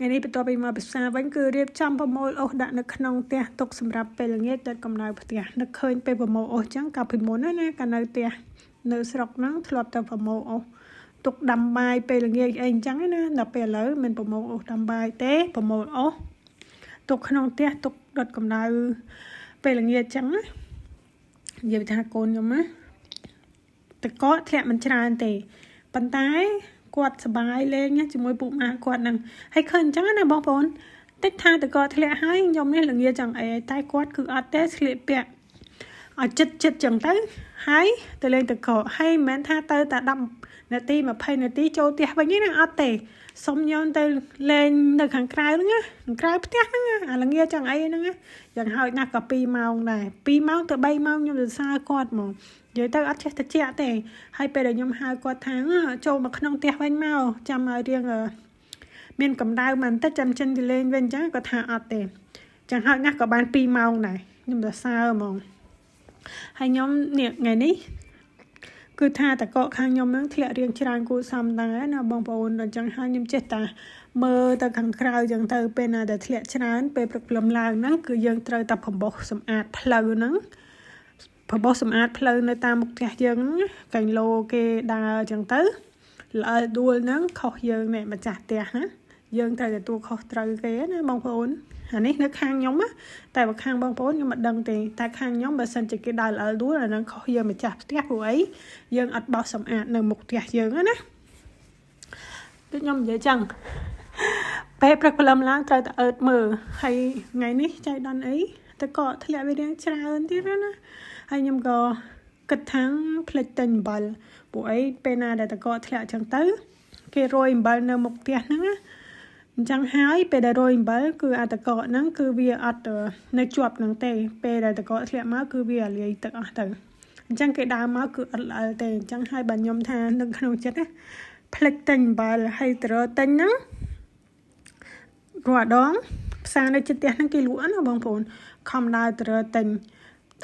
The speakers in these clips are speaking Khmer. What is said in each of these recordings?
ថ្ងៃនេះបន្ទាប់ពីមកពិសាវិញគឺរៀបចំប្រមូលអុសដាក់នៅក្នុងផ្ទះទុកសម្រាប់ពេលល្ងាចដុតកម្ដៅផ្ទះនឹកឃើញពេលប្រមូលអុសចឹងកាលពីមុនណាកាលនៅផ្ទះនៅស្រុកហ្នឹងធ្លាប់តែប្រមូលអុសទុកដាំបាយពេលល្ងាចអីអញ្ចឹងណាដល់ពេលឥឡូវមិនប្រមូលអុសដាំបាយទេប្រមូលអុសទុកក្នុងផ្ទះទុកដុតកម្ដៅពេលល្ងាចចឹងណានិយាយថាកូនខ្ញុំណាទឹកកកធ្លាក់មិនច្រើនទេប៉ុន្តែគាត់សប្បាយលេងជាមួយពួកម៉ាគាត់នឹងហើយឃើញអញ្ចឹងណាបងប្អូនតិចថាតកធ្លាក់ហើយខ្ញុំនេះល្ងាចចង់អីតែគាត់គឺអត់ទេស្លៀកពាក់ឲ្យចិត្តចិត្តចឹងទៅហើយទៅលេងតកហើយមិនមែនថាទៅតែ10នាទី20នាទីចូលផ្ទះវិញទេណាអត់ទេសុំខ្ញុំទៅលេងនៅខាងក្រៅហ្នឹងណាខាងក្រៅផ្ទះហ្នឹងអាល្ងាចចង់អីហ្នឹងយ៉ាងហោចណាស់ក៏2ម៉ោងដែរ2ម៉ោងទៅ3ម៉ោងខ្ញុំសរសើរគាត់ហ្មងនិយាយទៅអត់ចេះតិចទេហើយពេលដែលខ្ញុំហៅគាត់ថាចូលមកក្នុងផ្ទះវិញមកចាំឲ្យរៀងមានកម្ដៅបន្តិចចាំចិនទៅលេងវិញអញ្ចឹងគាត់ថាអត់ទេចឹងហោចណាស់ក៏បាន2ម៉ោងដែរខ្ញុំសរសើរហ្មងហើយខ្ញុំនេះថ្ងៃនេះគឺថាតកកខាងខ្ញុំហ្នឹងធ្លាក់រៀងច្រើនគួរសមដែរណាបងប្អូនអញ្ចឹងហើយខ្ញុំចេះតាមើលទៅខាងក្រៅអញ្ចឹងទៅពេលណាដែលធ្លាក់ច្រើនពេលព្រឹកព្រលឹមឡើងហ្នឹងគឺយើងត្រូវតែបំបោសសម្អាតផ្លូវហ្នឹងរបោះសម្អាតផ្លូវនៅតាមមុខផ្ទះយើងហ្នឹងកែងឡូគេដើរអញ្ចឹងទៅល្អិលដួលហ្នឹងខុសយើងអ្នកម្ចាស់ផ្ទះណាយើងត្រូវទទួលខុសត្រូវគេណាបងប្អូនអានេះនៅខាងខ្ញុំណាតែបើខាងបងប្អូនខ្ញុំមិនដឹងទេតែខាងខ្ញុំបើសិនជាគេដើរល្អិលដួលអាហ្នឹងខុសយើងម្ចាស់ផ្ទះព្រោះអីយើងអត់បោះសម្អាតនៅមុខផ្ទះយើងណាដូចខ្ញុំនិយាយចឹងពេលព្រឹកព្រលឹមឡើងត្រូវតែអើតមើលហើយថ្ងៃនេះចៃដន្យអីតកកធ្លាក់វារៀងច្រើនទៀតណាហើយខ្ញុំក៏គិតថាផ្លិចទិញអំបិលពួកអីពេលណាដែលតកកធ្លាក់ចឹងទៅគេរោយអំបិលនៅមុខផ្ទះហ្នឹងណាអញ្ចឹងហើយពេលដែលរោយអំបិលគឺអាតកកហ្នឹងគឺវាអត់នៅជាប់ហ្នឹងទេពេលដែលតកកធ្លាក់មកគឺវាអាលាយទឹកអស់ទៅអញ្ចឹងគេដើរមកគឺអត់ល្អិលទេអញ្ចឹងហើយបើខ្ញុំថានៅក្នុងចិត្តណាផ្លិចទិញអំបិលហើយទៅរកទិញហ្នឹងរាល់ដងផ្សារនៅជិតផ្ទះហ្នឹងគេលក់ណាបងប្អូនខំដើរទៅរកទិញ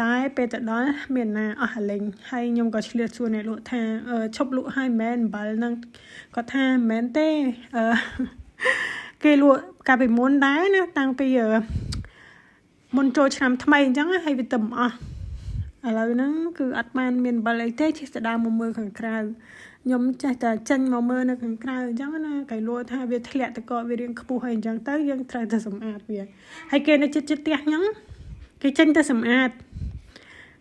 តែពេលទៅដល់មានណាអស់អាលេងហើយខ្ញុំក៏ឆ្លៀតសួរអ្នកលក់ថាឈប់លក់ហើយមែនអំបិលហ្នឹងគាត់ថាមិនមែនទេអឺគេលក់កាលពីមុនដែរណាតាំងពីមុនចូលឆ្នាំថ្មីអញ្ចឹងហើយវាទៅអស់ឥឡូវហ្នឹងគឺអត់បានមានអំបិលអីទេជិះទៅដើមមកមើលខាងក្រៅខ្ញុំចេះតែចេញមកមើលនៅខាងក្រៅអញ្ចឹងណាកៃលួថាវាធ្លាក់តកវារៀងខ្ពស់ហើយអញ្ចឹងទៅយើងត្រូវតែសម្អាតវាហើយគេនៅចិត្តចិត្តផ្ទះហ្នឹងគេចេញទៅសម្អាត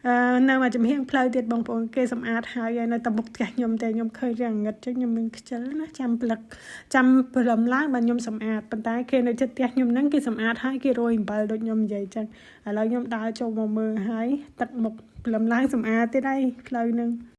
អឺនៅមួយចំហៀងផ្លូវទៀតបងប្អូនគេសម្អាតហើយហើយនៅតែមុខផ្ទះខ្ញុំតែខ្ញុំឃើញរាងងឹតចឹងខ្ញុំមានខ្ជិលណាចាំផ្លឹកចាំព្រលឹមឡើងបាទខ្ញុំសម្អាតប៉ុន្តែគេនៅចិត្តផ្ទះខ្ញុំហ្នឹងគេសម្អាតហើយគេរោយអំបិលដូចខ្ញុំនិយាយចឹងឥឡូវខ្ញុំដើរចូលមកមើលហើយទឹកមុខព្រលឹមឡើងសម្អាតទៀតហើយផ្លូវហ្នឹង។